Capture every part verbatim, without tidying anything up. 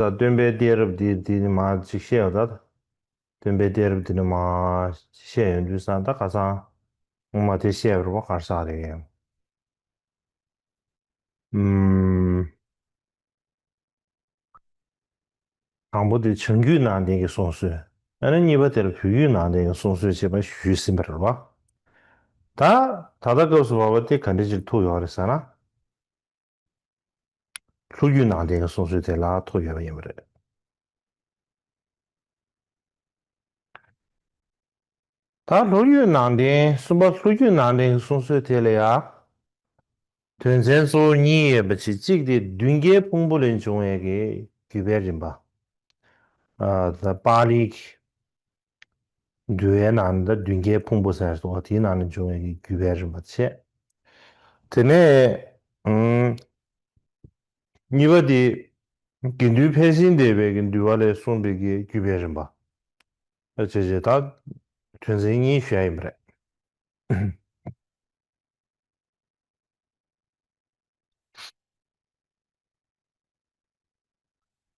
ད་སྟོན་པའི་གཏད་རབས་འདི་འདི་ནི་མ་ཅིག་བཤད་ཡོད་ད། སྟོན་པའི་གཏད་རབས་འདི་ནི་མ་བཤད་ཡོད་དུས་ཙང་ད་ཁ་སང་ངོ་མ་དེ་བཤད་པར་བ་གར་ཟག་རེད། ཨུམ། དང་པོ་དེ་བྱང་རྒྱུད་ནང་བསྟན་གྱི་གསུང་སྲོལ། ཨ་ནི་གཉིས་པ་དེར་བོད་བརྒྱུད་ནང་བསྟན་གྱི་གསུང་སྲོལ་བཅས་པ་ཞུས་ཟིན་པ་རེད་བ། ད་ད་ལྟ་སྐབས་སུ་བབས་པ་དེ་ག་འདྲ་ཅིག་ཐུག་ཡོད་རེད་ཟེར་ན། ལྷོ་བརྒྱུད་ནང་བསྟན་གྱི་གསུང་སྲོལ་དེ་ལ་ཐུག་ཡོད་པ་ཡིན་པ་རེད། ད་ལྷོ་བརྒྱུད་ནང་བསྟན་གསུམ་པ་ལྷོ་བརྒྱུད་ནང་བསྟན་གྱི་གསུང་སྲོལ་དེ་ལ་ཡང་དོན་ཚན་གཙོ་བོ་གཉིས་ཡོད་པ་ཅིག་གཅིག་དེ་བདུན་བརྒྱའི་ཕུང་པོ་ལས་བྱུང་བའི་གི་བརྒྱུད་པའི་རིམ་པ། ཨ་ད་པཱ་ལིའི་འདུལ་བའི་ནང་ནས་ད་བདུན་བརྒྱའི་ཕུང་པོ་ཟེར་སོང་བ་དེའི་ནང་ནས་བྱུང་བའི་གི་བརྒྱུད་པའི་རིམ་པ་བྱས། དེ་ནས་ཨུམ། གཉིས་པ་དེ་དགེ་འདུན་ཕན་ཆད་འདས་པའི་གི་འདུལ་བ་ལས་གསུངས་པའི་གི་བརྒྱུད་པའི་རིམ་པ། ཨ་བྱས་བྱས་ད་དོན་ཚན་གཉིས་ཞུ་ཡ་ཡིན་པ་རེད།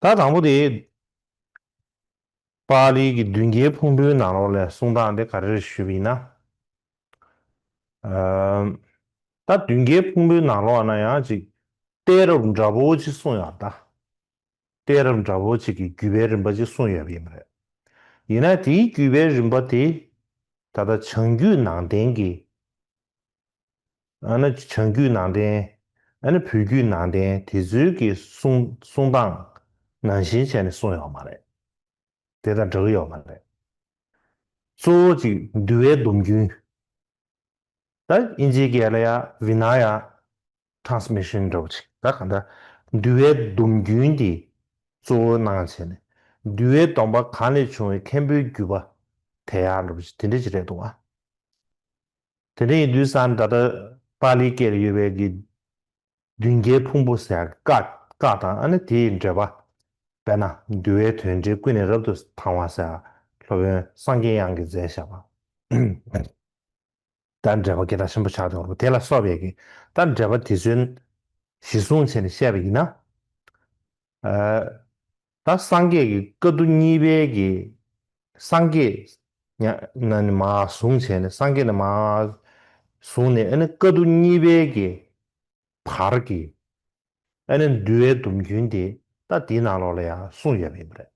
ད་དང་པོ་དེ། པཱ་ལིའི་གི་བདུན་བརྒྱའི་ཕུང་པོའི་ནང་ལོགས་ལས་གསུང་སྟངས་དེ་ག་རེ་རེད་ཞུས་པ་ཡིན་ན། ཨ་ད་བདུན་བརྒྱའི་ཕུང་པོའི་ནང་ལོགས་ན་ཡང་ཅིག་གཏད་རབས་འདྲ་པོ་ཅིག་གསུངས་ཡོད་ད། གཏད་རབས་འདྲ་པོ་ཅིག་གི་བརྒྱུད་པའི་རིམ་པ་ཅིག་གསུངས་ཡོད་པ་ཡིན་པ་རེད། ཡིན་ན་དེའི་བརྒྱུད་པའི་རིམ་པ་དེ་ད་ལྟ་བྱང་རྒྱུད་ནང་བསྟན་གྱི། ཨ་ནི་བྱང་རྒྱུད་ནང་བསྟན། ཨ་ནི་བོད་བརྒྱུད་ནང་བསྟན་དེ་ཚོའི་གི་གསུང་གསུང་སྟངས་ནང་བཞིན་བྱས་ནས་གསུངས་ཡོད་མ་རེད། དེ་དང་འདྲ་གི་ཡོད་མ་རེད། གཙོ་བོ་ཅིག་འདུལ་བའི་སྡོམ་རྒྱུན། ད་དབྱིན་ཇིའི་སྐད་ལ་ཡ་Vinaya transmission འདྲ་བོ་ཅིག་ད་གང་ལྟར་འདུལ་བའི་སྡོམ་རྒྱུན་དེ་གཙོ་བོ་གནང་བྱས་ནས་འདུལ་བའི་སྡོམ་པ་གང་ལས་བྱུང་བའི་མཁན་པོའི་བརྒྱུད་པ་དེ་ཡང་འདྲ་བོ་ཅིག་དེ་འདྲ་ཅིག་རེད་འདུག་བ། དེ་འདྲ་ཡིན་དུས་ཙང་ད་ལྟ་པཱ་ལིའི་སྐད་ལ་ཡོད་པའི་གི་བདུན་བརྒྱའི་ཕུང་པོ་ཟེར་བཀའ་བཀའ་དང་ཨ་ནི་དེའི་འགྲེལ་པ། དཔེར་ན་འདུལ་བའི་དོན་འགྲེལ་ཀུན་ནས་རབ་ཏུ་དང་བ་ཟེར་སློབ་དཔོན་སངས་རྒྱས་དབྱངས་ཀྱིས་མཛད་བཞག་པ། ད་འགྲེལ་པ་གལ་ཆེན་པོ་ཆགས་འདུག་རོ། དེ་ལ་སོགས་པའི་གི་ད་འགྲེལ་པ་དེ་ཚོའི་གཞི་བཟུང་བྱས་ནས་བཤད་པ་ཡིན་ན། ཨ་ད་སངས་རྒྱས་ཀྱི་བཀའ་བསྡུ་གཉིས་པའི་གི་སངས་རྒྱས་ཉ་ན་ནི་མ་བཟུང་བྱས་ནས་སངས་རྒྱས་ནས་མ་བཟུང་ནས་ཨ་ནི་བཀའ་བསྡུ་གཉིས་པའི་གི་བར་གི་ཨ་ནི་འདུལ་བའི་སྡོམ་རྒྱུན་དེ་ད་དེའི་ནང་ལོགས་ལ་ཡང་གསུངས་ཡོད་པ་ཡིན་པ་རེད།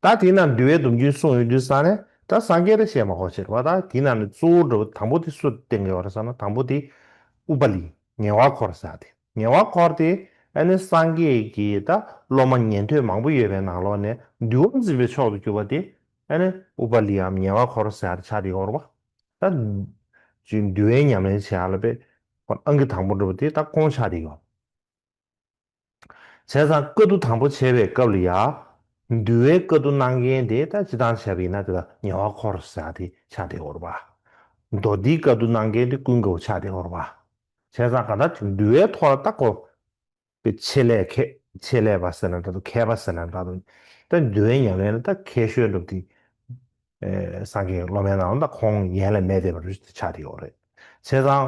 ད་དེ་ན་འདུལ་བའི་སྡོམ་རྒྱུན་གསུངས་ཡོད་དུས་ས་ནས་ད་སངས་རྒྱས་ལ་བཤད་མ་དགོས་ཕྱིར་བ། ད་དེ་ན་ནི་གཙོ་བོ་འགྲོ་བ་དང་པོ་དེ་སུ་བསྟེན་དགོས་པ་རེད་ཟེར་ན། དང་པོ་དེ་ཨུ་པ་ལི་ཉེ་བར་འཁོར་ཟེར་ཏེ། ཉེ་བར་འཁོར་དེ་ཨ་ནི་སངས་རྒྱས་ཀྱི་ད་སློབ་མ་ཉན་ཐོས་མང་པོ་ཡོད་པའི་ནང་ལོགས་ནས་འདུལ་བ་འཛིན་པའི་མཆོག་ཏུ་གྱུར་པ་དེ་ཨ་ནི་ཨུ་པ་ལིའམ་ཉེ་བར་འཁོར་ཟེར་ཏེ་ཆགས་བསྡད་ཡོད་རེད་བ། ད་ཅིག་འདུལ་བའི་ཉམས་ལེན་བྱེད་ཡ་ལ་དཔེ་ཨང་ཀི་དང་པོ་འགྲོ་བ་དེ་ད་ཁོང་ཆགས་བསྡད་ཡོད། བྱས་ཙང་བཀའ་བསྡུ་དང་པོ་བྱས་པའི་སྐབས་ལ་ཡ། འདུལ་བའི་བཀའ་བསྡུ་གནང་མཁན་དེ་ད་སྤྱིར་བཏང་བྱས་པ་ཡིན་ན་དེ་ལ་ཉེ་བར་འཁོར་ཟེར་དེ་ཆགས་བསྡད་ཡོད་རེད་པ། མདོ་སྡེའི་བཀའ་བསྡུ་གནང་མཁན་དེ་ཀུན་དགའ་བོ་ཆགས་བསྡད་ཡོད་རེད་པ། བྱས་ཙང་གང་ལྟར་འདུལ་བའི་ཐོག་ལ་ད་ཁོ་པའི་ཆེད་ལས་མཁས་ཆེད་ལས་པ་ཟེར་ན་འདྲ་འདུག་མཁས་པ་ཟེར་ན་འདྲ་འདུག་ད་འདུལ་བའི་ཉམས་ལེན་ལ་ད་མཁས་ཤོས་འགྲོ་དེ་ཨེ་སངས་རྒྱས་སློབ་མའི་ནང་ལ་ད་ཁོང་ཡན་ལས་མེད་བསྡད་པ་རེད་ཆགས་བསྡད་ཡོད་རེད། བྱས་ཙང་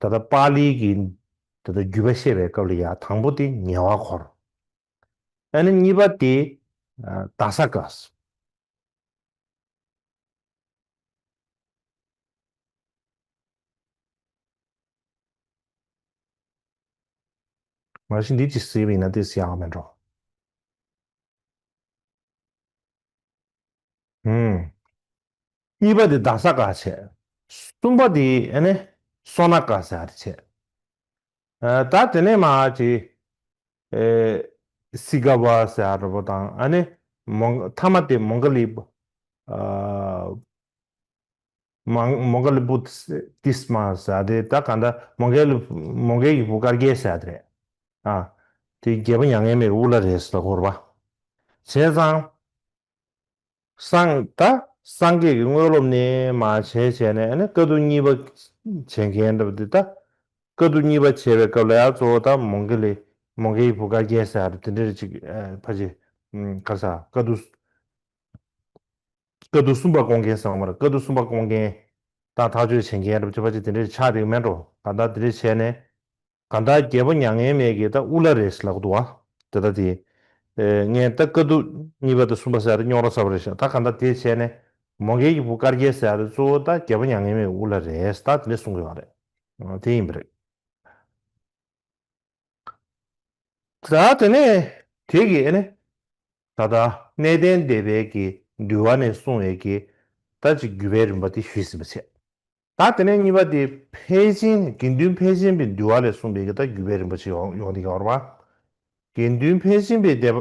ད་ལྟ་པཱ་ལི་གི་དེ་ལྟར་བརྒྱུད་པ་བཤད་པའི་སྐབས་ལ་ཡང་དང་པོ་དེ་ཉེ་བར་འཁོར། ཨ་ནི་གཉིས་པ་དེ་ཨ་ད་ས་ཀ་ས། མ་གཞི་འདི་ཅིག་གཟིགས་པ་ཡིན་ན་དེ་གཟིགས་ཡག་མེད་འགྲོ། ཧུམ། གཉིས་པ་དེ་ད་ས་ཀ་བྱས། གསུམ་པ་དེ་ཨ་ནི་སོ་ན་ཀ་ཟེར་ཡ་དེ་བྱས། ཨ་ད་དེ་ནས་མར་ཅིག་ཨེ་སི་ཀ་བ་ཟེར་ཡ་འདྲ་པོ་དང་ཨ་ནི་མོང་ཐ་མ་དེ་མོང་ག་ལི་ཨ་མང་མོང་ག་ལི་བུ་ཏིས་མ་ཟེར་ཡ་དེ་ད་གང་ལྟར་མོང་ག་ལི་མོང་ག་ལི་བུ་དཀར་རྒྱལ་ཟེར་ཡ་དེ་རེད། ཨ་དེ་རྒྱལ་པོ་མྱ་ངན་མེད་དབུ་བླ་རེད་ཟེར་ལ་གོ་རེད་པ། བྱས་ཙང་། སངས་ད་སངས་རྒྱས་ཀྱི་དངོས་སློབ་ནས་མར་བྱས་བྱས་ནས་ཨ་ནི་བཀའ་བསྡུ་གཉིས་པ་བྱེད་མཁན་འདྲ་པོ་འདི་ད། བཀའ་བསྡུ་གཉིས་པ་བྱས་པའི་སྐབས་ལ་ཡང་གཙོ་བོ་ད་མོང་གི་ལི་མོང་གི་བུ་ག་རྒྱལ་ཟེར་ཡ་དེ་འདྲ་ཅིག་ཨ་ཕ་ཅི་ཨམ་ག་རེ་ཟ་བཀའ་བསྡུ་བཀའ་བསྡུ་གསུམ་པ་སྐོང་མཁན་ཟེར་བ་མ་རེད། བཀའ་བསྡུ་གསུམ་པ་སྐོང་མཁན་དང་ཐག་གཅོད་བྱེད་མཁན་འདྲ་པོ་ཅིག་ཕ་ཅི་དེ་འདྲ་ཆགས་བསྡད་ཀྱི་མེད་འགྲོ། ད་ལྟ་དེ་འདྲ་བྱས་ནས་ གང་ལྟར་རྒྱལ་པོ་མྱ་ངན་མེད་ཀྱི་ད་དབུ་བླ་རེད་ལབ་འདུག་བ། དེ་ལྟ་དེ། ངས་ད་དཀའ་ཐུབ་གཉིས་པ་དང་གསུམ་པ་ཟེར་ཡ་དེ་རྙོག་དྲ་ཚ་པོ་རེད་ཤག་ད་གང་ལྟར་དེ་བྱས་ནས་མོའུ་འགལ་གྱི་བུ་དཀར་རྒྱལ་ཟེར་ཡ་དེ་གཙོ་བོ་ད་རྒྱལ་པོ་མྱ་ངན་མེད་ཀྱི་དབུ་བླ་རེད་ད་དེ་འདྲ་གསུང་གི་ཡོད་རེད། དེ་ཡིན་པ་རེད། ད་དེ་ནས་དེ་གི་ཨ་ནི། ད་ལྟ་གནས་བརྟན་སྡེ་པའི་གི་འདུལ་བ་ནས་གསུངས་པའི་གི་ད་ཅིག་བརྒྱུད་པའི་རིམ་པ་དེ་ཞུས་ཟིན་པ་བྱས། ད་དེ་ནས་གཉིས་པ་དེ་ཕལ་ཆེན་དགེ་འདུན་ཕལ་ཆེན་པའི་འདུལ་བ་ལས་གསུངས་པའི་གི་ད་བརྒྱུད་པའི་རིམ་པ་ཅིག་ཡོང་ཡོང་དེ་ཡོད་རེད་བ། དགེ་འདུན་ཕལ་ཆེན་པའི་སྡེ་པ་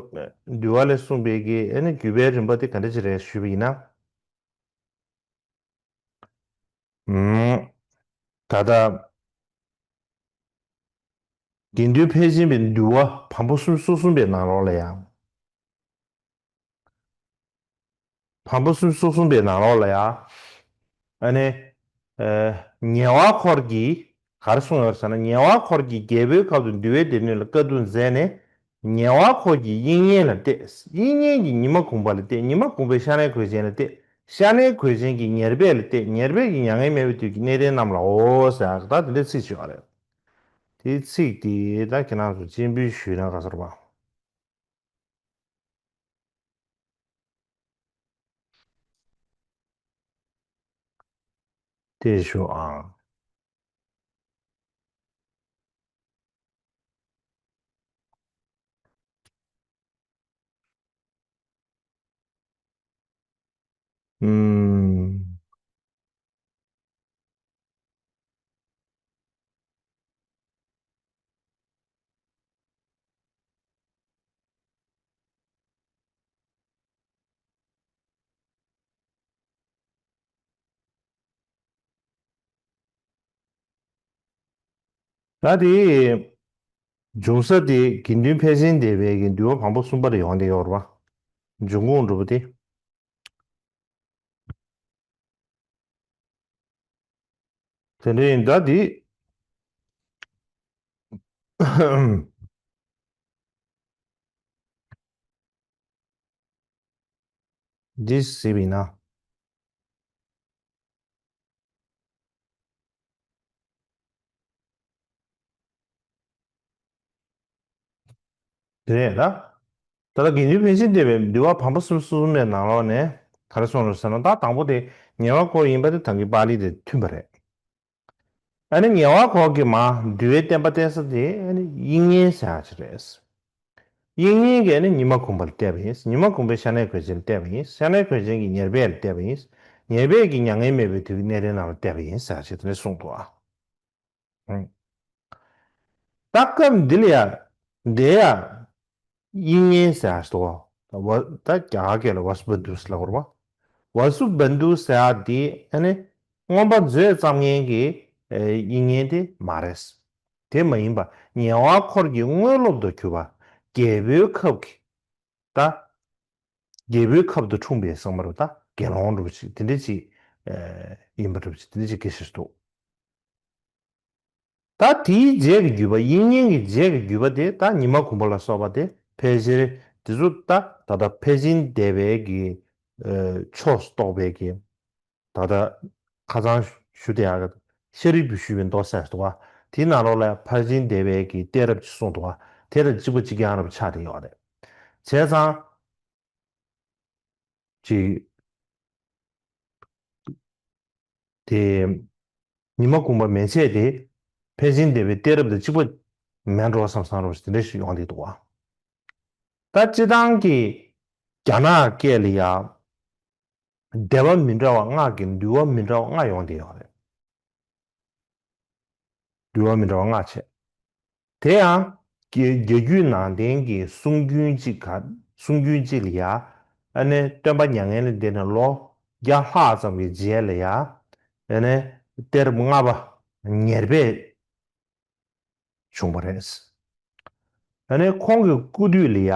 འདུལ་བ་ལས་གསུངས་པའི་གི་ཨ་ནི་བརྒྱུད་པའི་རིམ་པ་དེ་ག་འདྲ་ཅིག་རེད་ཞུས་པ་ཡིན་ན། ད་ལྟ་དགེ་འདུན་ཕལ་ཆེན་པའི་འདུལ་བ་བམ་པོ་སུམ་ཅུ་སོ་གསུམ་པའི་ནང་ལོགས་ལ་ཡང་། བམ་པོ་སུམ་ཅུ་སོ་གསུམ་པའི་ནང་ལོགས་ལ་ཡང་། ཨ་ནི། ཉེ་བ་འཁོར་གྱིས་ག་རེ་གསུངས་ཡོད་ཟེར་ན་ཉེ་བ་འཁོར་གྱིས་རྒྱལ་པོའི་ཁབ་ཏུ་འདུལ་བའི་སྡེ་སྣོད་ལ་དཀའ་སྡུག་མཛད་ནས། ཉེ་བ་འཁོར་གྱིས་དབྱིག་གཉེན་ལ་གཏད། དབྱིག་གཉེན་གྱིས་ཉི་མ་གུང་པ་ལ་གཏད། ཉི་མ་གུང་པས་ཤ་ནའི་གོས་ཅན་ལ་གཏད། ཤ་ནའི་གོས་ཅན་གྱིས་ཉེར་སྦས་ལ་གཏད། ཉེར་སྦས་ཀྱིས་མྱ་ངན་མེད་པའི་དུས་ཀྱི་གནས་བརྟན་རྣམས་ལའོ་ཟེར་ཡག་ད་དེ་འདྲའི་ཚིག་ཅིག་ཡོད་རེད། དེའི་ཚིག་དེ་ད་ཁྱེད་རང་ཚོ་སྤྱན་འབུལ་ཞུས་ན་ག་ཚོད་པ། དེ་ཞུ་ཨང་། ཨུམ། ད་དེ་འབྱུང་ས་དེ་དགེ་འདུན་ཕལ་ཆེན་སྡེ་པའི་གི་འདུལ་བ་བམ་པོ་གསུམ་པ་ལ་ཡོང་བསྡད་ཡོད་རེད་བ། འབྱུང་ཁུངས་འགྲོ་བ་དེ། དེ་འདྲ་ཡིན་ད་འདི། འདི་ཟེར་བ་ཡིན་ན། དེ་རེད་ད། ད་ལྟ་དགེ་འདུན་ཕན་ཆད་འདས་པའི་འདུལ་བ་བམ་པོ་སུམ་ཅུ་སོ་གསུམ་པའི་ནང་ལོགས་ནས་ག་རེ་གསུངས་རེད་ཟེར་ན་ད་དང་པོ་དེ་ཉེ་བར་འཁོར་ཡིན་པ་དེ་ད་གིན་པཱ་ལི་དེ་མཐུན་པ་རེད། ཨ་ནི་ཉེ་བར་འཁོར་གྱི་མ་འདུལ་བའི་བསྟན་པ་བསྟན་ས་དེ་ཨ་ནི་དབྱིག་གཉེན་ཟེར་ཡག་ཅིག་རེད། དབྱིག་གཉེན་གྱིས་ཨ་ནི་ཉི་མ་གུང་པ་ལ་གཏད་པ་ཡིན། ཉི་མ་གུང་པས་ཤ་ནའི་གོས་ཅན་ལ་གཏད་པ་ཡིན། ཤ་ནའི་གོས་ཅན་གྱིས་ཉེར་སྦས་ལ་གཏད་པ་ཡིན། ཉེར་སྦས་ཀྱིས་མྱ་ངན་མེད་པའི་དུས་ཀྱི་གནས་བརྟན་རྣམས་ལ་གཏད་པ་ཡིན་ཟེར་ཡག་ཅིག་དེ་འདྲ་གསུངས་འདུག་ཨ། ཨང་། ད་སྐབས་འདི་ལ་ཡ། འདི་ཡ། དབྱིག་གཉེན་ཟེར་ཡག་ཞིག་འདུག་ག་ད་རྒྱ་གར་སྐད་ལ་ཝ་སུ་བན་དུ་ཟེར་ལབ་ཀྱི་ཡོད་རེད་བ། ཝ་སུ་བན་དུ་ཟེར་ཡག་འདི་ཨ་ནི་མངོན་པ་མཛོད་བརྩམ་མཁན་གྱི་ཨེ་དབྱིག་གཉེན་དེ་མ་རེད། དེ་མ་ཡིན་པ་ཉེ་བར་འཁོར་གྱི་དངོས་སློབ་ཏུ་གྱུར་པ་རྒྱལ་པོའི་ཁབ་ཀྱི་ད། རྒྱལ་པོའི་ཁབ་ཏུ་འཁྲུངས་པའི་ཟེར་མ་རེད་ད་དགེ་སློང་འདྲ་པོ་ཅིག་དེ་འདྲ་ཅིག་ཨེ་ཡིན་པ་འདྲ་པོ་ཅིག་དེ་འདྲ་ཅིག་སྐད་ཆ་ཞིག་འདུག་ད་དེའི་རྗེས་ཀྱི་བརྒྱུད་པ་དབྱིག་གཉེན་གྱི་རྗེས་ཀྱི་བརྒྱུད་པ་དེ་ད་ཉི་མ་གུང་པ་ལ་སོགས་པ་དེ་ཕལ་ཆེར་དེ་ཚོ་ད་ད་ལྟ་ཕལ་ཆེན་སྡེ་པའི་གི་ཨེ་ཕྱོགས་སུ་གཏོགས་པའི་གི་ད་ལྟ་ཁ་སང་ཞུ་བསྡད་ཡག་གི་ཤཱ་རིའི་བུས་ཞུས་པའི་མདོ་ཟེར་འདུག་ག་དེའི་ནང་ལོགས་ལ་ཕལ་ཆེན་སྡེ་པའི་གི་གཏད་རབས་ཅིག་གསུངས་འདུག་ག་དེ་དང་གཅིག་པ་གཅིག་རྐྱང་འདྲ་པོ་ཆགས་བསྡད་ཡོད་རེད། བྱས་ཙང་། ཅིག་དེ། ཉི་མ་གུང་པ་མན་ཆད་དེ། ཕལ་ཆེན་སྡེ་པའི་གཏད་རབས་དང་གཅིག་པ་མེད་འགྲོ་བསམ་བསམ་འདྲ་པོ་ཞིག་དེ་འདྲ་ཞིག་ཡོང་བསྡད་འདུག་ག་ད་སྤྱིར་བཏང་གི་རྒྱ་ནག་སྐད་ལ་ཡ། སྡེ་པ་མི་འདྲ་བ་ལྔ་གི་འདུལ་བ་མི་འདྲ་བ་ལྔ་ཡོང་བསྡད་ཡོད་རེད། འདུལ་བ་མི་འདྲ་བ་ལྔ་བྱས། དེ་ཡང་། རྒྱ་རྒྱ་བརྒྱུད་ནང་བསྟན་གྱི་གསུང་རྒྱུན་གཅིག་ག་གསུང་རྒྱུན་གཅིག་ལ་ཡ། ཨ་ནི་སྟོན་པ་མྱ་ངན་ལས་འདས་ནས་ལོ་བརྒྱ་ལྷག་ཙམ་གྱི་རྗེས་ལ་ཡ། ཨ་ནི་གཏད་རབས་ལྔ་པ་ཉེར་སྦས་བྱུང་བ་རེད། ཨ་ནི་ཁོང་གི་སྐུ་དུས་ལ་ཡ།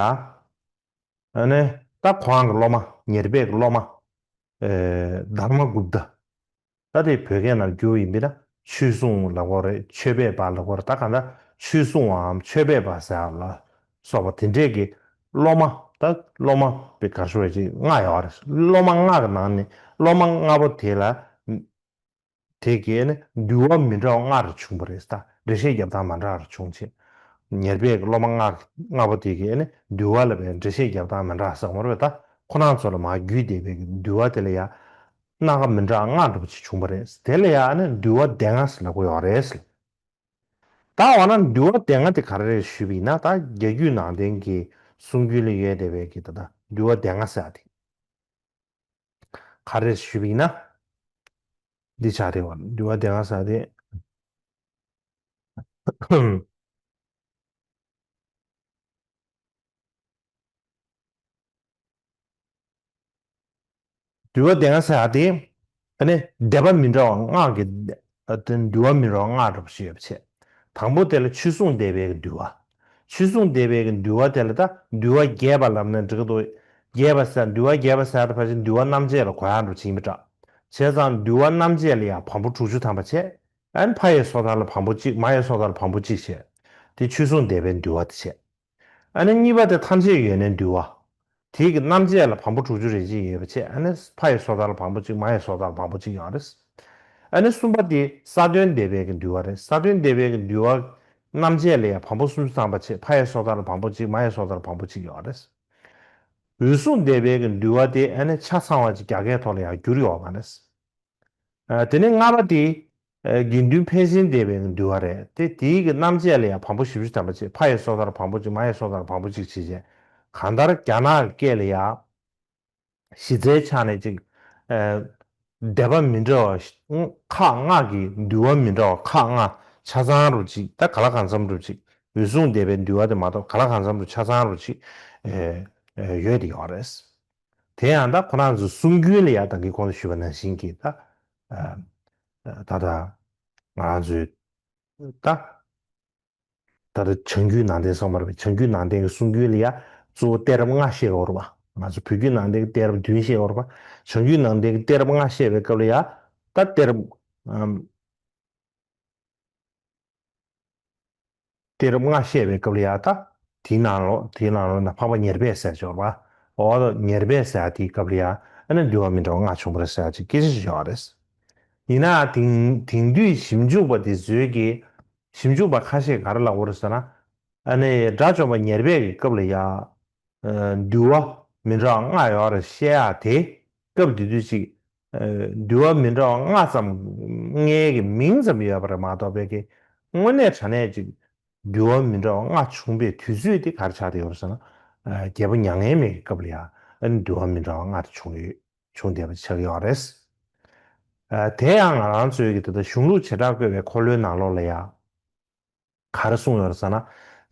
ཨ་ནི་ད་ཁོང་གི་སློབ་མ་ཉེར་སྦས་ཀྱི་སློབ་མ། ཨེ་དྷརྨ་གུཔྟ། ད་དེ་བོད་སྐད་ནང་བསྒྱུར་བ་ཡིན་པས་ན་ཆོས་སྲུང་ལབ་ཀྱི་ཡོད་རེད། ཆོས་པའི་པ་ལབ་ཀྱི་ཡོད་རེད། ད་གང་ལྟར་ཆོས་སྲུང་བའམ་ཆོས་པའི་པ་ཟེར་ཡག་ལ་སོགས་པ་དེ་འདྲས་ཀྱི་སློབ་མ་ད་སློབ་མ་པའི་གར་ཤོར་བའི་ཅིག་ལྔ་ཡོད་རེད། སློབ་མ་ལྔ་གི་ནང་ནས་སློབ་མ་ལྔ་པོ་དེ་ལ། དེ་གས་ནི་འདུལ་བ་མི་འདྲ་བ་ལྔ་རུ་བྱུང་བ་རེད་ད། འགྲེལ་བཤད་རྒྱབ་སྟངས་མ་འདྲ་བ་བྱུང་བྱས། ཉེར་སྦས་ཀྱི་སློབ་མ་ལྔ་ལྔ་པོ་དེ་གིས་ཨ་ནི་འདུལ་བ་ལ་བའི་འགྲེལ་བཤད་རྒྱབ་སྟངས་མ་འདྲ་བ་ཟེར་གོ་མ་རེད་པས། ད་ཁོ་རང་ཚོ་ལ་མར་བརྒྱུད་བསྡད་པའི་གི་འདུལ་བ་དེ་ལ་ཡ། སྣ་ཁ་མི་འདྲ་ལྔ་འདྲ་པོ་ཅིག་བྱུང་བ་རེད། དེ་ལ་ཡང་ནི་འདུལ་བ་སྡེ་ལྔ་ཟེར་ལབ་ཀྱི་ཡོད་རེད། ད་འོ་ན་འདུལ་བ་སྡེ་ལྔ་དེ་ག་རེ་རེད་ཞུས་པ་ཡིན་ན། ད་རྒྱ་རྒྱུད་ནང་བསྟན་གྱི་གསུང་རྒྱུན་ལ་ཡོད་བསྡད་པའི་གི་ད་ལྟ་འདུལ་བ་སྡེ་ལྔ་ཟེར་ཡ་དེ་ག་རེ་རེད་ཞུས་པ་ཡིན་ན། འདི་ཆགས་རེད་བ། འདུལ་བ་སྡེ་ལྔ་ཟེར་ཡ་དེ། འདུལ་བ་སྡེ་ལྔ་ཟེར་ཡ་དེ། ཨ་ནི་སྡེ་པ་མི་འདྲ་བ་ལྔ་གི། ཨ་དེ་འདུལ་བ་མི་འདྲ་བ་ལྔ་འདྲ་པོ་ཞིག་ཡོད་པ་བྱས། དང་པོ་དེ་ལ་ཆོས་སྲུང་སྡེ་པའི་གི་འདུལ་བ། ཆོས་སྲུང་སྡེ་པའི་གི་འདུལ་བ་དེ་ལ་ད་འདུལ་བ་རྒྱས་པ་ལབ་ན་འགྲིག་གི་འདུག་རྒྱས་པ་ཟེར་འདུལ་བ་རྒྱས་པ་ཟེར་ཡ་དེ་ཕལ་ཆེར་འདུལ་བ་རྣམ་འབྱེད་ལ་གོ་ཡ་འདྲ་པོ་ཅིག་ཡིན་པ་འདྲ། བྱས་ཙང་འདུལ་བ་རྣམ་འབྱེད་ལ་ཡང་བམ་པོ་དྲུག་ཅུ་ཐམ་པ་བྱས། ཨ་ནི་ཕ་ཡི་སོ་ཐར་ལ་བམ་པོ་གཅིག་མ་ཡི་སོ་ཐར་ལ་བམ་པོ་གཅིག་བྱས། དེ་ཆོས་སྲུང་སྡེ་པའི་འདུལ་བ་དེ་བྱས། ཨ་ནི་གཉིས་པ་དེ་ཐམས་ཅད་ཡོན་གནས་འདུལ་བ། དེའི་གི་རྣམ་འབྱེད་ལ་བམ་པོ་དྲུག་ཅུ་རེ་གཅིག་ཡོད་པ་བྱས། ཨ་ནི་ཕ་ཡི་སོ་ཐར་ལ་བམ་པོ་གཅིག་མ་ཡི་སོ་ཐར་ལ་བམ་པོ་གཅིག་ཡོད་རེད། ཨ་ནི་གསུམ་པ་དེ་ས་བདུན་སྡེ་པའི་གི་འདུལ་བ་རེད། ས་བདུན་སྡེ་པའི་གི་འདུལ་བ་རྣམ་འབྱེད་ལ་ཡང་བམ་པོ་སུམ་ཅུ་ཐམ་པ་བྱས། ཕ་ཡི་སོ་ཐར་ལ་བམ་པོ་གཅིག་མ་ཡི་སོ་ཐར་ལ་བམ་པོ་གཅིག་ཡོད་རེད། འོད་སྲུང་སྡེ་པའི་གི་འདུལ་བ་དེ་ཨ་ནི་ཆ་ཚང་བ་ཅིག་རྒྱ་སྐད་ཐོག་ལ་ཡང་བསྒྱུར་ཡོད་མ་རེད། ཨ་དེ་ནས་ལྔ་པ་དེ། ཨ་དགེ་འདུན་ཕན་ཆེན་སྡེ་པའི་འདུལ་བ་རེད་དེ། དེའི་གི་རྣམ་འབྱེད་ལ་ཡང་བམ་པོ་བཞི་བཅུ་ཐམ་པ་བྱས། ཕ་ཡི་སོ་ཐར་བམ་པོ་གཅིག་མ་ཡི་སོ་ཐར་བམ་པོ་གཅིག་བྱས་བྱས། གང་ལྟར་རྒྱ་ནག་གི་སྐད་ལ་ཡང་གཞི་རྩའི་ཆ་ནས་ཅིག་ཨ་སྡེ་པ་མི་འདྲ་བ་ཁག་ལྔ་གི་འདུལ་བ་མི་འདྲ་བ་ཁག་ལྔ་ཆ་ཚང་རུ་ཅིག་ད་ག་ལ་གང་འཚམ་རུ་ཅིག་འོད་སྲུང་སྡེ་པའི་འདུལ་བ་དེ་མ་གཏོགས་ག་ལ་གང་འཚམ་རུ་ཆ་ཚང་རུ་ཅིག་ཨ་ཨ་ཡོད་དེ་ཡོད་རེད། དེ་ཡང་ད་ཁོ་རང་ཚོའི་གསུང་རྒྱུན་ལ་ཡང་ད་གིན་གོང་དུ་ཞུས་པ་ནང་བཞིན་གྱི་ད་ཨ་ཨ་ད་ད་ང་རང་ཚོའི་ད་ད་ལྟ་བྱང་རྒྱུད་ནང་བསྟན་སོང་མ་རེད་པས། བྱང་རྒྱུད་ནང་བསྟན་གྱི་གསུང་རྒྱུན་ལ་ཡང་གཙོ་བོ་གཏད་རབས་ལྔ་བཤད་ཡོད་རེད་པ། ང་ཚོ་བོད་བརྒྱུད་ནང་བསྟན་གྱི་གཏད་རབས་བདུན་བཤད་ཡོད་རེད་པ། བྱང་རྒྱུད་ནང་བསྟན་གྱི་གཏད་རབས་ལྔ་བཤད་པའི་སྐབས་ལ་ཡང་ད་གཏད་རབས་ཨམ། གཏད་རབས་ལྔ་བཤད་པའི་སྐབས་ལ་ཡང་ད་དེའི་ནང་ལོགས་དེའི་ནང་ལོགས་ན་འཕགས་པ་ཉེར་སྦས་ཟེར་ཡ་ཅིག་ཡོད་རེད་པ། འོ་ད་ཉེར་སྦས་ཟེར་ཡ་དེའི་སྐབས་ལ་ཡང་ཨ་ནི་འདུལ་བ་མི་འདྲ་བ་ལྔ་བྱུང་བ་རེད་ཟེར་ཡ་ཅིག་སྐད་ཆ་ཅིག་ཡོད་རེད། ཡིན་ནའང་དེང་དེང་དུས་ཞིབ་འཇུག་པ་དེ་ཚོས་ཀྱིས་ཞིབ་འཇུག་པ་ཁ་ཤས་ག་རེ་ལབ་ཀྱི་ཡོད་རེད་ཟེར་ན། ཨ་ནི་དགྲ་བཅོམ་པ་ཉེར་སྦས་ཀྱི་སྐབས་ལ་ཡང་ཨ་འདུལ་བ་མི་འདྲ་བ་ལྔ་ཡོད་རེད་བཤད་ཡ་དེ། སྐབས་དེ་དུས་ཅིག་ཨ་འདུལ་བ་མི་འདྲ་བ་ལྔ་ཙམ་ལྔའི་གི་མིང་ཙམ་ཡོད་པ་རེད་མ་གཏོགས་པའི་གི་དངོས་གནས་དྲང་གནས་ཅིག་འདུལ་བ་མི་འདྲ་བ་ལྔ་བྱུང་བའི་དུས་ཚོད་དེ་ག་རེ་ཆགས་བསྡད་ཡོད་རེད་ཟེར་ན། ཨ་རྒྱལ་པོ་མྱ་ངན་མེད་ཀྱི་སྐབས་ལ་ཡང་ཨ་ནི་འདུལ་བ་མི་འདྲ་བ་ལྔ་དེ་བྱུང་ཡོད་བྱུང་བསྡད་པ་ཆགས་ཀྱི་ཡོད་རེད། ཨ་དེ་ཡང་ང་རང་ཚོའི་གི་ད་ལྟ་གཞུང་ལུགས་བྱེ་བྲག་བཀོད་པའི་འཁོར་ལོའི་ནང་ལོགས་ལ་ཡང་ག་རེ་གསུངས་ཡོད་རེད་ཟེར་ན།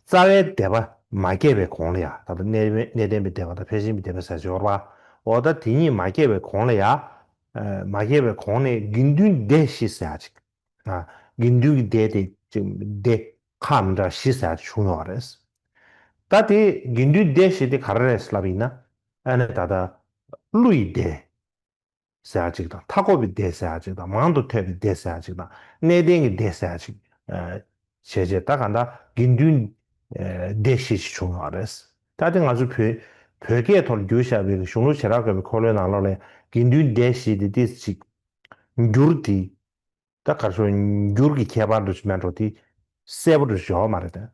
རྩ་བའི་སྡེ་པ་མ་སྐྱེས་པའི་གོང་ལ་ཡང་ད་ལྟ་གནས་གནས་བརྟན་པའི་སྡེ་པ་དང་ཕལ་ཆེན་པའི་སྡེ་པ་ཟེར་གྱི་ཡོད་རེད་པ། འོ་ད་དེ་གཉིས་མ་སྐྱེས་པའི་གོང་ལ་ཡང་ཨ་མ་སྐྱེས་པའི་གོང་ནས་དགེ་འདུན་སྡེ་བཞི་ཟེར་ཡ་ཅིག་ཨ་དགེ་འདུན་གྱི་སྡེ་དེ་ཅིག་སྡེ་ཁག་མི་འདྲ་བཞི་ཟེར་ཡ་ཅིག་བྱུང་ཡོད་རེད། ད་དེ་དགེ་འདུན་སྡེ་བཞི་དེ་ག་རེ་རེད་ལབ་ཡིན་ན། ཨ་ནི་ད་ལྟ་ཀླུ་ཡི་སྡེ་ཟེར་ཡ་ཅིག་དང་། མཐའ་འཁོབ་པའི་སྡེ་ཟེར་ཡ་ཅིག་དང་། མང་དུ་ཐོས་པའི་སྡེ་ཟེར་ཡ་ཅིག་དང་། གནས་བརྟན་གྱི་སྡེ་ཟེར་ཡ་ཅིག་ཨ་བྱས་བྱས་ད་གང་ལྟར་དགེ་འདུན་ཨ་སྡེ་བཞི་ཅིག་བྱུང་ཡོད་རེད། ད་དེ་ང་ཚོ་བོད་བོད་སྐད་ཐོག་བསྒྱུར་བཞག་པའི་གཞུང་ལུགས་བྱེ་བྲག་བཀོད་པའི་འཁོར་ལོའི་ནང་ལོགས་ལ་དགེ་འདུན་སྡེ་བཞི་དེ་ཏོག་ཙམ་ཅིག་འགྱུར་དེ། ད་ག་རེ་ཟེར། འགྱུར་གྱི་ཁྱད་པར་འདྲ་ཞིག་མེད་འགྲོ་དེ་གསལ་པོ་འདྲ་ཞིག་ཡོད་མ་རེད་དེ།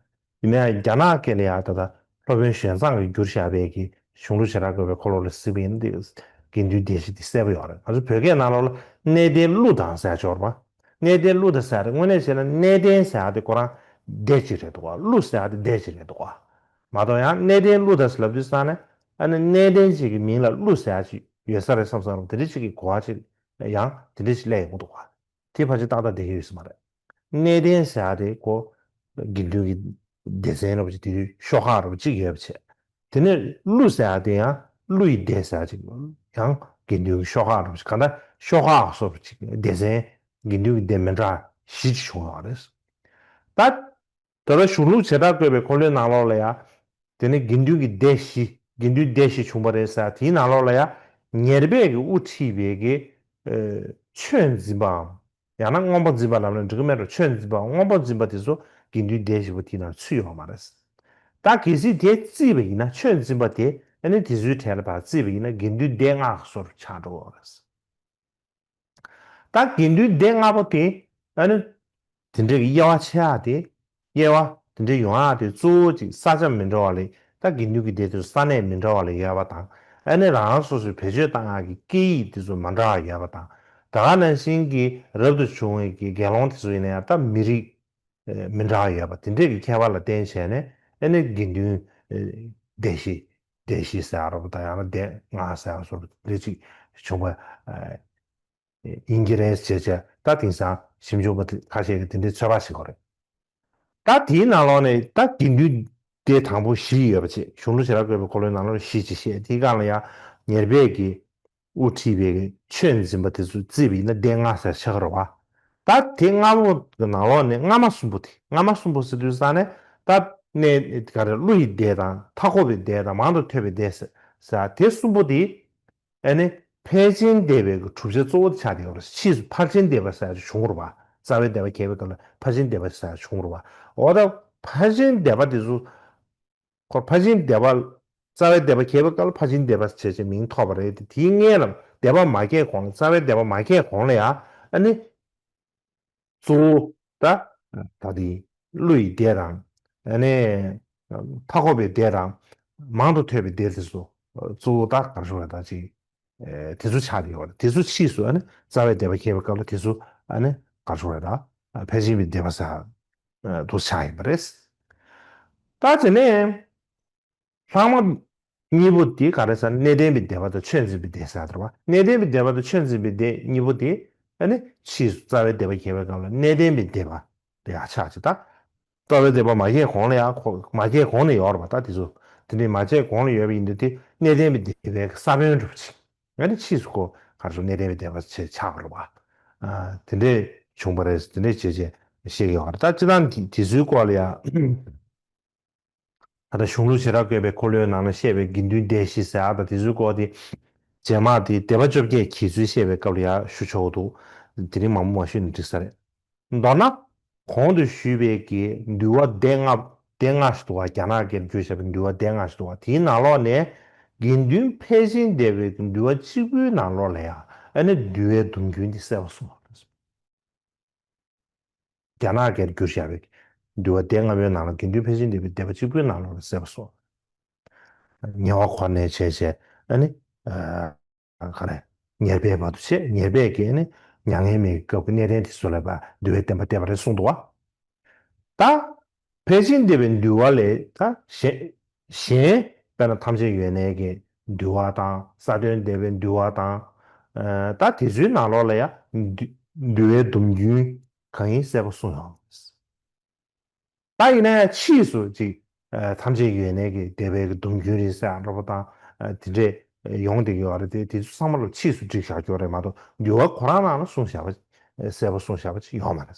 ཡིན་ན་ཡང་རྒྱ་ནག་སྐད་ལ་ཡང་ད་ལྟ་སློབ་དཔོན་ཞོན་ཙང་གིས་བསྒྱུར་བཞག་པའི་གི་གཞུང་ལུགས་བྱེ་བྲག་བཀོད་པའི་འཁོར་ལོ་ལ་གཟིགས་པ་ཡིན་ན་དེ་དགེ་འདུན་སྡེ་བཞི་དེ་གསལ་པོ་ཡོད་རེད། ང་ཚོ་བོད་སྐད་ནང་ལོགས་ལ་གནས་བརྟན་ཀླུ་དང་ཟེར་ཡ་ཅིག་ཡོད་རེད་པ། གནས་བརྟན་ཀླུ་དང་ཟེར་ཡ་དེ་དངོས་གནས་བྱས་ན་གནས་བརྟན་ཟེར་ཡ་དེ་ཁོ་རང་སྡེ་གཅིག་རེད་འདུག་ག་ཀླུ་ཟེར་ཡ་དེ་སྡེ་གཅིག་རེད་འདུག་ག་མ་གཏོགས་ཡང་གནས་བརྟན་ཀླུ་དང་ཟེར་ལབ་དུས་ཙང་ནས་ཨ་ནི་གནས་བརྟན་ཅིག་གི་མིང་ལ་ཀླུ་ཟེར་ཡ་ཅིག་ཡོད་ས་རེད་བསམ་བསམ་རུང་དེ་འདྲ་ཅིག་གི་གོ་བ་ཅིག་ཡང་དེ་འདྲ་ཅིག་སླེབས་ཡོང་གི་འདུག་ག་དེ་ཕལ་ཆེར་ཏག་ཏག་བསྡད་ཀྱི་ཡོད་ས་མ་རེད། གནས་བརྟན་ཟེར་ཡ་དེ་ཁོ་དགེ་འདུན་གྱི་སྡེ་ཚན་འདྲ་པོ་ཅིག་དེ་དུས་ཤོག་ཁག་འདྲ་པོ་ཅིག་ཡོད་པ་བྱས། དེ་ནས་ཀླུ་ཟེར་ཡ་དེ་ཡང་ཀླུ་ཡི་སྡེ་ཟེར་ཡ་ཅིག་ཡང་དགེ་འདུན་གྱི་ཤོག་ཁག་འདྲ་པོ་ཅིག་གང་ལྟར་ཤོག་ཁག་སོགས་ཅིག་སྡེ་ཚན་དགེ་འདུན་གྱི་སྡེ་མི་འདྲ་བཞི་ཅིག་བྱུང་ཡོད་རེད། ད་ད་ལྟ་གཞུང་ལུགས་བྱེ་བྲག་བཀོད་པའི་འཁོར་ལོའི་ནང་ལོགས་ལ་ཡང་། དེ་ནི་དགེ་འདུན་གྱི་སྡེ་བཞི། དགེ་འདུན་སྡེ་བཞི་བྱུང་བ་རེད་ཟེར། དེའི་ནང་ལོགས་ལ་ཡང་། ཉེར་སྦས་ཀྱིས་དབུ་ཁྲིད་པའི་གི་ཨ་ཆོས་འཛིན་པའམ། ཡང་ན་མངོན་པ་འཛིན་པ་ལབ་ན་འགྲིག་གི་མེད་འགྲོ། ཆོས་འཛིན་པའམ་མངོན་པ་འཛིན་པ་དེ་ཚོ་དགེ་འདུན་སྡེ་བཞི་པོ་དེའི་ནང་ཚུད་ཡོད་མ་རེད། ད་གལ་སྲིད་དེ་བརྩིས་པ་ཡིན་ན། ཆོས་འཛིན་པ་དེ་ཨ་ནི་དེ་ཚོའི་གྲས་ལ་ཕར་བརྩིས་པ་ཡིན་ན་དགེ་འདུན་སྡེ་ལྔ་གི་སོར་ཆགས་འགྲོ་གི་རེད། ད་དགེ་འདུན་སྡེ་ལྔ་པོ་དེ་ཨ་ནི་ དེ་འདྲའི་གི་དབྱེ་བ་ཕྱེ་ཡག་དེ། དབྱེ་བ་དེ་འདྲའི་ཡོང་ཡག་དེ་གཙོ་བོ་གཅིག་ས་ཆ་མི་འདྲ་བ་ལས། ད་དགེ་འདུན་གྱི་སྡེ་དེ་ཚོ་ས་གནས་མི་འདྲ་བ་ལ་ཡོད་པ་དང་། ཨ་ནི་རང་རང་སོ་སོའི་བེད་སྤྱོད་བཏང་ཡག་གི་སྐད་ཡིག་དེ་ཚོ་མ་འདྲ་བ་ཡོད་པ་དང་། ད་ག་ནང་བཞིན་གྱི་རབ་ཏུ་བྱུང་བའི་གི་དགེ་སློང་དེ་ཚོ་ཡིན་ན་ཡང་ད་མི་རིགས་ཨེ་མི་འདྲ་བ་ཡོད་པ་དེ་འདྲས་ཀྱི་ཁྱད་པར་ལ་བརྟེན་བྱས་ནས། ཨ་ནི་དགེ་འདུན་ཨེ་སྡེ་བཞི། སྡེ་བཞི་ཟེར་ཡག་རབ་ཏུ། ད་ཡང་ན་སྡེ་ལྔ་ཟེར་ཡག་བཟོ་འདྲ་ཅིག་བྱུང་བ་ཨེ་ཡིན་གྱི་རེད་ཟེར་བྱས། ད་དེང་སང་ཞིབ་འཇུག་པ་དེ་ཁ་ཤས་ཀྱིས་དེ་འདྲའི་ཚོད་དཔག་བྱེད་ཀྱི་ཡོད་རེད། ད་དེའི་ནང་ལོགས་ནས་ད་དགེ་འདུན་སྡེ་དང་པོ་བཞི་ཡོད་པ་བྱས། གཞུང་ལུགས་བྱེ་བྲག་བཀོད་པའི་འཁོར་ལོའི་ནང་ལོགས་བཞི་ཅིག་བཤད། དེའི་སྒང་ལ་ཡང་ཉེར་སྦས་ཀྱི་དབུ་ཁྲིད་པའི་ཆོས་འཛིན་པ་དེ་ཚོ་བརྩིས་པ་ཡིན་ན་སྡེ་ལྔ་ཟེར་ཆགས་ཀྱི་རེད་བ། ད་དེ་ལྔ་པོ་གི་ནང་ལོགས་ནས་སྔ་མ་གསུམ་པོ་དེ། སྔ་མ་གསུམ་པོ་ཟེར་དུས་ཙང་ནས་ད་གནས་ག་རེ། ཀླུ་ཡི་སྡེ་དང་། མཐའ་འཁོབ་པའི་སྡེ་དང་། མང་དུ་ཐོས་པའི་སྡེ་ཟེར་ཟེར་དེ་གསུམ་པོ་དེ། ཨ་ནི་ཕལ་ཆེར་འདས་པའི་གི་གྲུབ་ཆ་གཙོ་བོ་དེ་ཆགས་བསྡད་ཡོད་རེད། ཕྱིས་སུ་ཕར་ཕྱིན་འདས་པ་ཟེར་ཡག་བྱུང་བ་རེད་བ། རྩ་བའི་འདས་པ་གྱེར་བའི་སྐབས་ལ་ཕར་ཕྱིན་འདས་པ་ཟེར་ཡག་བྱུང་བ་རེད་བ། འོ་ད་ཕར་ཕྱིན་འདས་པ་དེ་ཚོ། ཁོ་ཕར་ཕྱིན་འདས་པ། རྩ་བའི་འདས་པ་གྱེར་བའི་སྐབས་ལ་ཕར་ཕྱིན་འདས་པ་བྱས་བྱས་མིང་ཐོགས་པ་རེད་དེ། དེའི་སྔོན་ལ་འདས་པ་མ་གྱེར་གོང་ལ། རྩ་བའི་འདས་པ་མ་གྱེར་གོང་ལ་ཡང་ཨ་ནི་གཙོ་བོ་ད་ད་དེ་ཀླུ་ཡི་སྡེ་དང་། ཨ་ནི་མཐའ་འཁོབ་པའི་སྡེ་དང་། མང་དུ་ཐོས་པའི་སྡེ་དེ་ཚོ་གཙོ་བོ་ད་ག་རེ་ཟེར་དགོས་རེད། ད་ཅིག་ཨེ་དེ་ཚོ་ཆགས་བསྡད་ཡོད་རེད། དེ་ཚོ་ཕྱིས་སུ་ཨ་ནི་རྩ་བའི་འདས་པ་གྱེར་བའི་སྐབས་ལ་དེ་ཚོ་ཨ་ནི་ག་རེ་ཟེར་དགོས་རེད། ད་ཕལ་ཆེར་འདས་པའི་སྡེ་པ་ཟེར་དེ་ཚོ་ཆགས་ཡིན་པ་རེད། ད་དེ་ནས་ལྷག་མ་གཉིས་པོ་དེ་ག་རེ་ཟེར་ན། གནས་བརྟན་པའི་སྡེ་པ་དང་ཆོས་འཛིན་པའི་སྡེ་ཟེར་བ་རེད་བ། གནས་བརྟན་པའི་སྡེ་པ་དང་ཆོས་འཛིན་པའི་སྡེ་གཉིས་པོ་དེ་ཨ་ནི་ཕྱིས་སུ་རྩ་བའི་འདས་པ་གྱེར་བའི་སྐབས་ལ་གནས་བརྟན་པའི་སྡེ་པ་དེ་ཡང་ཆགས་ཀྱི། ད་རྩ་བའི་འདས་པ་མ་གྱེར་གོང་ལ་ཡང་། ཁོ་མ་གྱེར་གོང་ནས་ཡོད་རེད་བ། ད་དེ་ཚོ་དེ་འདྲའི་མ་གྱེར་གོང་ལ་ཡོད་པ་ཡིན་དུས་དེ་གནས་བརྟན་པའི་སྡེ་པའི་ས་བོན་འདྲ་པོ་ཅིག་ཨ་ནི་ཕྱིས་སུ་ཁོ་ག་རེ་ཟེར། གནས་བརྟན་པའི་སྡེ་པ་ཆགས་པ་རེད་བ། ཨ་དེ་འདྲས་བྱུང་བ་རེད། དེ་འདྲས་བྱས་བྱས་བཤད་ཀྱི་ཡོད་རེད། ད་སྤྱིར་བཏང་དེ་དེ་ཚོའི་སྐོར་ལ་ཡང་། ད་ལྟ་གཞུང་ལུགས་བྱེ་བྲག་བཀོད་པའི་འཁོར་ལོའི་ནང་ན་བཤད་པའི་དགེ་འདུན་སྡེ་བཞི་ཟེར་ཡག་དང་དེ་ཚོའི་སྐོར་དེ། རྗེས་མ་དེ་སྡེ་པ་བཅོ་བརྒྱད་གྱེར་ཚུལ་བཤད་པའི་སྐབས་ལ་ཡང་ཞུ་ཆོག་གི་འདུག་དེ་རིང་མང་པོ་མ་ཞུས་ན་འགྲིག་ས་རེད། མདོར་ན། གོང་དུ་ཞུས་པའི་གི་འདུལ་བ་སྡེ་ལྔ། སྡེ་ལྔ་ཞིག་འདུག་བ། རྒྱ་ནག་གིར་བསྒྱུར་བཞག་པའི་འདུལ་བ་སྡེ་ལྔ་ཞིག་འདུག་བ། དེའི་ནང་ལོགས་ནས་དགེ་འདུན་ཕལ་ཆེར་འདས་པའི་གི་འདུལ་བ་གཅིག་པུའི་ནང་ལོགས་ལ་ཡང་ཨ་ནི་འདུལ་བའི་སྡོམ་རྒྱུན་དེ་གསལ་པོ་གསུངས་པ་རེད། རྒྱ་ནག་གིར་བསྒྱུར་བཞག་པའི་འདུལ་བ་སྡེ་ལྔ་པོའི་ནང་ལ་དགེ་འདུན་ཕལ་ཆེར་འདས་པའི་སྡེ་པ་གཅིག་པུའི་ནང་ལོགས་ལ་གསལ་པོ་གསུངས། ཉེ་བར་འཁོར་ནས་བྱས་བྱས་ཨ་ནི། ཨ་ག་རེ། ཉེར་སྦས་བར་དུ་བྱས། ཉེར་སྦས་ཀྱིས་ཨ་ནི་མྱ་ངན་མེད་ཀྱི་སྐབས་ཀྱི་གནས་བརྟན་དེ་ཚོ་ལ་ཕར་འདུལ་བའི་བསྟན་པ་གཏད་པ་རེད་གསུངས་འདུག་བ། ད་ཕལ་ཆེར་འདས་པའི་འདུལ་བ་ལས་ད་གཞན་གཞན་དཔེར་ན་ཐམས་ཅད་ཡོན་གནས་ཀྱི་འདུལ་བ་དང་། གསལ་སྟོན་སྡེ་པའི་འདུལ་བ་དང་། ཨ་ད་དེ་ཚོའི་ནང་ལོགས་ལ་ཡང་འདུལ་འདུལ་བའི་སྡོམ་རྒྱུན་གང་ཡིན་གསལ་པོ་གསུངས་ཡོད། ད་ཡིན་ན་ཡང་ཕྱིས་སུ་ཅིག་ཨ་ཐམས་ཅད་ཡོན་གནས་ཀྱི་སྡེ་པའི་གི་སྡོམ་རྒྱུན་རེད་ཟེར་ཡག་འདྲ་པོ་དང་། ཨ་དེ་འདྲས་ཡོང་བསྡད་ཀྱི་ཡོད་རེད་དེ། དེ་ཚོ་ཚང་མ་ལ་ཕྱིས་སུ་བསྒྲིགས་བཞག་རྒྱུ་རེད་མ་གཏོགས་འདུལ་བ་ཁོ་རང་ནང་ལ་གསུངས་བཞག་པ། གསལ་པོ་གསུངས་བཞག་པ་ཅིག་ཡོད་མ་རེད།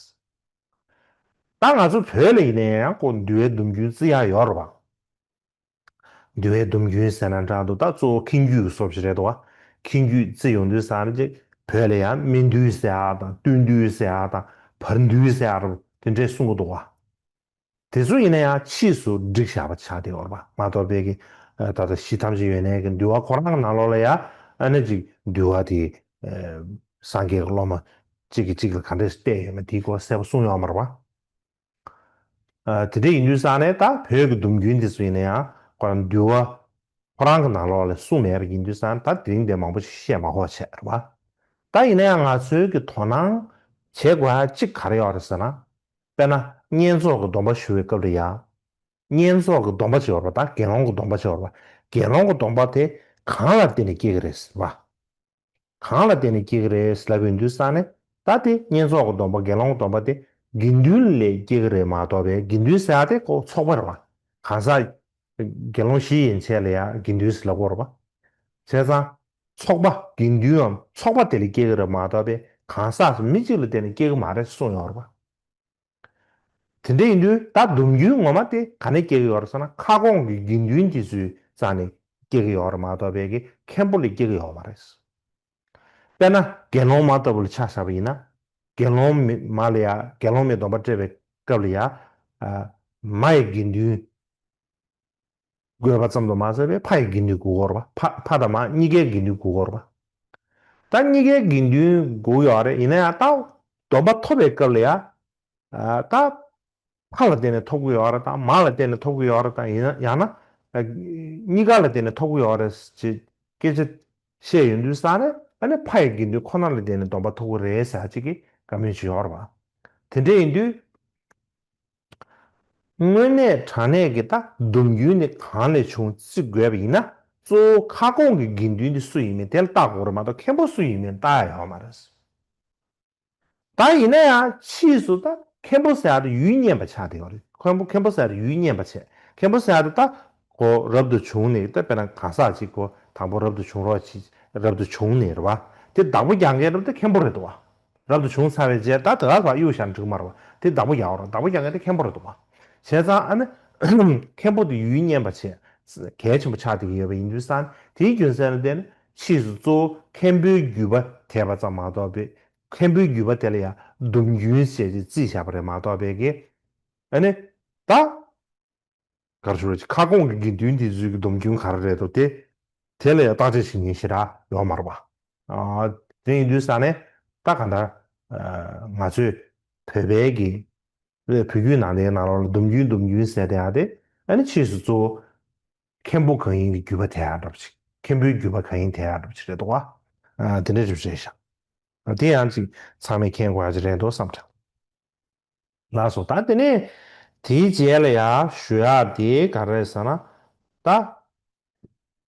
ད་ང་ཚོ་བོད་ལ་ཡིན་ན་ཡང་ཁོ་འདུལ་བའི་སྡོམ་རྒྱུན་བརྩི་ཡག་ཡོད་རེད་བ། འདུལ་བའི་སྡོམ་རྒྱུན་ཟེར་ན་འདྲ་འདུག་ད་གཙོ་བོ་མཁན་རྒྱུད་ཀྱི་སྲོལ་ཞིག་རེད་འདུག་བ། མཁན་རྒྱུད་བརྩི་ཡོང་དུས་ཙང་ནས་ཅིག་བོད་ལ་ཡང་སྨིན་འདུལ་ཟེར་ཡག་དང་། བསྟུན་འདུལ་ཟེར་ཡག་དང་། བར་འདུལ་ཟེར་ཡག་རུ་དེ་འདྲས་གསུང་གི་འདུག་བ། དེ་ཚོ་ཡིན་ན་ཡང་ཕྱིས་སུ་བསྒྲིགས་བཞག་པ་ཆགས་བསྡད་ཡོད་རེད་བ། མ་གཏོགས་པའི་གི་ཨ་ད་ལྟ་གཞི་ཐམས་ཅད་ཡོན་གནས་ཀྱི་འདུལ་བ་ཁོ་རང་གི་ནང་ལོགས་ལ་ཡང་ཨ་ནི་ཅིག་འདུལ་བ་དེ་ཨ་སངས་རྒྱས་ཀྱི་སློབ་མ་གཅིག་གིས་གཅིག་ལ་ག་འདྲས་བལྟས་ཡོད་མེད་དེའི་སྐོར་གསལ་པོ་གསུངས་ཡོད་མ་རེད་བ། ཨ་དེ་འདྲ་ཡིན་དུས་ཙང་ནས་ད་བོད་ཀྱི་སྡོམ་རྒྱུན་དེ་ཚོ་ཡིན་ན་ཡང་ཁོ་རང་འདུལ་བ་ཁོ་རང་གི་ནང་ལོགས་ལ་གསུངས་མེད་པ་ཡིན་དུས་ཙང་ད་དེ་རིང་དེ་མང་པོ་ཞིག་བཤད་མ་དགོས་བྱས་རེད་བ། ད་ཡིན་ན་ཡང་ང་ཚོའི་གི་དོ་སྣང་བྱེད་དགོས་ཡག་གཅིག་ག་རེ་ཡོད་རེད་ཟེར་ན། དཔེར་ན་བསྙེན་རྫོགས་ཀྱི་སྡོམ་པ་ཞུ་བའི་སྐབས་ལ་ཡང་། བསྙེན་རྫོགས་ཀྱི་སྡོམ་པ་ཅིག་ཡོད་རེད་བ། ད་དགེ་སློང་གི་སྡོམ་པ་ཅིག་ཡོད་རེད་བ། དགེ་སློང་གི་སྡོམ་པ་དེ་གང་ལ་བརྟེན་ནས་སྐྱེ་གི་རེད་ཟེར་བ། གང་ལ་བརྟེན་ནས་སྐྱེ་གི་རེད་ལབ་ཡོང་དུས་ཙང་ནས། ད་དེ་བསྙེན་རྫོགས་ཀྱི་སྡོམ་པ། དགེ་སློང་གི་སྡོམ་པ་དེ་དགེ་འདུན་ལས་སྐྱེ་གི་རེད་མ་གཏོགས་པའི། དགེ་འདུན་ཟེར་ཡག་དེ་ཁོ་ཚོགས་པ་རེད་བ། གང་ཟག་དགེ་སློང་བཞི་ཡན་ཆད་ལ་ཡང་དགེ་འདུན་ཟེར་ལབ་ཀྱི་ཡོད་རེད་བ། བྱས་ཙང་ཚོགས་པ། དགེ་འདུན་འམ་ཚོགས་པ་དེ་ལས་སྐྱེ་གི་རེད་མ་གཏོགས་པའི་གང་ཟག་མི་གཅིག་ལ་བརྟེན་ནས་སྐྱེ་གི་མ་རེད་གསུངས་ཡོད་རེད་བ། དེ་འདྲ་ཡིན་དུས་ད་སྡོམ་རྒྱུན་ངོ་མ་དེ་ག་ནས་སྐྱེ་གི་ཡོད་རེད་ཟེར་ན། ཁ་སྐོང་གི་དགེ་འདུན་དེ་ཚོའི་རྩ་ནས་སྐྱེ་གི་ཡོད་རེད་མ་གཏོགས་པའི་གི་མཁན་པོ་ལས་སྐྱེ་གི་ཡོད་མ་རེད། དཔེར་ན་དགེ་སློང་མ་ལྟ་བུ་ལ་ཆ་བཞག་པ་ཡིན་ན། དགེ་སློང་མི་མ་ལ་ཡ་དགེ་སློང་མའི་སྡོམ་པ་སྤྲད་པའི་སྐབས་ལ་ཡ། ཨ་མ་ཡི་དགེ་འདུན་དགོས་པ་ཙམ་དུ་མ་ཟད་པའི་ཕ་ཡི་དགེ་འདུན་དགོས་ཀྱི་ཡོད་རེད་བ། ཕ་ཕ་དང་མ་གཉིས་ཀའི་དགེ་འདུན་དགོས་ཀྱི་ཡོད་རེད་བ། ད་གཉིས་ཀའི་དགེ་འདུན་དགོས་ཀྱི་ཡོད་རེད། ཡིན་ན་ཡང་ད་སྡོམ་པ་ཐོབ་པའི་སྐབས་ལ་ཡ། ད་ཕ་ལ་བརྟེན་ནས་ཐོབ་ཀྱི་ཡོད་རེད་དང་མ་ལ་བརྟེན་ནས་ཐོབ་ཀྱི་ཡོད་རེད་དང་ཡིན་ན་ཡང་ན་གཉིས་ཀ་ལ་བརྟེན་ནས་ཐོབ་ཀྱི་ཡོད་རེད་ཅེས་སྐད་ཆ་བཤད་ཡོང་དུས་ས་རེད། ཨ་ནི་ཕ་ཡི་དགེ་འདུན་ཁོ་ན་ལ་བརྟེན་ནས་སྡོམ་པ་ཐོབ་ཀྱི་རེད་ཟེར་ཅིག་གི་བཀའ་མོལ་ཅིག་ཡོད་རེད་བ། དེ་འདྲ་ཡིན་དུས། དངོས་གནས་དྲང་གནས་ཀྱི་ད་སྡོམ་རྒྱུན་ནི་གང་ལས་བྱུང་བརྩི་དགོས་པ་ཡིན་ན། གཙོ་བོ་ཁ་སྐོང་གི་དགེ་འདུན་དེ་སུ་ཡིན་མིན་དེ་ལ་བལྟ་དགོས་རེད་མ་གཏོགས་མཁན་པོ་སུ་ཡིན་མིན་བལྟ་ཡ་ཡོད་མ་རེད། ད་ཡིན་ན་ཡང་ཕྱིས་སུ་ད་མཁན་པོ་ཟེར་ཡ་དེ་ཡུལ་རྙེད་པ་ཆགས་བསྡད་ཡོད་རེད། མཁན་པོ་མཁན་པོ་ཟེར་ཡ་དེ་ཡུལ་རྙེད་པ་བྱས། མཁན་པོ་ཟེར་ཡ་དེ་ད་གོ་རབ་ཏུ་བྱུང་ནས་ད་དཔེར་ན་གང་ཟག་ཅིག་གོ་དང་པོ་རབ་ཏུ་བྱུང་རོགས་ཅིག་རབ་ཏུ་བྱུང་ནས་རེད་བ། དེ་བདག་པོ་རྒྱག་མཁན་རབ་ཏུ་མཁན་པོ་རེད་འདུག་བ། རབ་ཏུ་བྱུང་ཚར་བའི་རྗེས་ད་དེ་ག་ག་གཡུག་བཞག་འགྲིག་མ་རེད་བ། དེ་བདག་པོ་རྒྱག་རོགས་བདག་པོ་རྒྱག་མཁན་དེ་མཁན་པོ་རེད་འདུག་བ། བྱས་ཙང་ཨ་ནི་མཁན་པོ་དེ་ཡུལ་རྙེད་པ་བྱས། གལ་ཆེན་པོ་ཆགས་བསྡད་ཀྱི་ཡོད་པ་ཡིན་དུས་ཙང་དེའི་རྒྱུ་མཚན་ལ་བརྟེན་ནས་ཕྱིས་སུ་གཙོ་བོ་མཁན་པོའི་བརྒྱུད་པ་དེད་པ་ཙམ་མ་གཏོགས་པའི། མཁན་པོའི་བརྒྱུད་པ་དེ་ལ་ཡང་སྡོམ་རྒྱུན་ཞེས་ཀྱི་རྩིས་བཞག་པ་རེད་མ་གཏོགས་པའི་གི། ཨ་ནི། ད། གར་ཞུ་རེད་ཁ་སྐོང་གི་དགེ་འདུན་དེ་ཚོའི་གི་སྡོམ་རྒྱུན་ག་རེ་རེད་དོ་དེ། དེ་ལ་ཡང་བརྟག་དཔྱད་བྱེད་མཁན་ཞེ་དྲག་ཡོད་མ་རེད་པ། ཨ། དེ་ཡིན་དུས་ས་ནས་ད་ག་འདྲ། ང་ཚོས་བོད་པའི་གི། བོད་བརྒྱུད་ནང་བསྟན་ནང་ལོགས་ལ་སྡོམ་རྒྱུན་སྡོམ་རྒྱུན་ཟེར་དེ་ཡང་དེ། ཨ་ནི་ཕྱིས་སུ་གཙོ་བོ། མཁན་པོ་གང་ཡིན་གྱི་བརྒྱུད་པ་དེ་ཡང་འདྲ་པོ་ཅིག་མཁན་པོའི་བརྒྱུད་པ་གང་ཡིན་དེ་ཡང་འདྲ་པོ་ཅིག་རེད་འདུག་བ། ཨ། དེ་འདྲ་རེད་རེད་ཤག་དེ་ཡང་ཅིག་ཚང་མས་མཁྱེན་དགོས་ཡ་ཅིག་རེད་འདུག་བསམ་དྲན། ལགས་སོ། ད་དེ་ནས་དེའི་རྗེས་ལ་ཡ་ཞུ་ཡག་དེ་ག་རེ་རེད་ཟེར་ན། ད་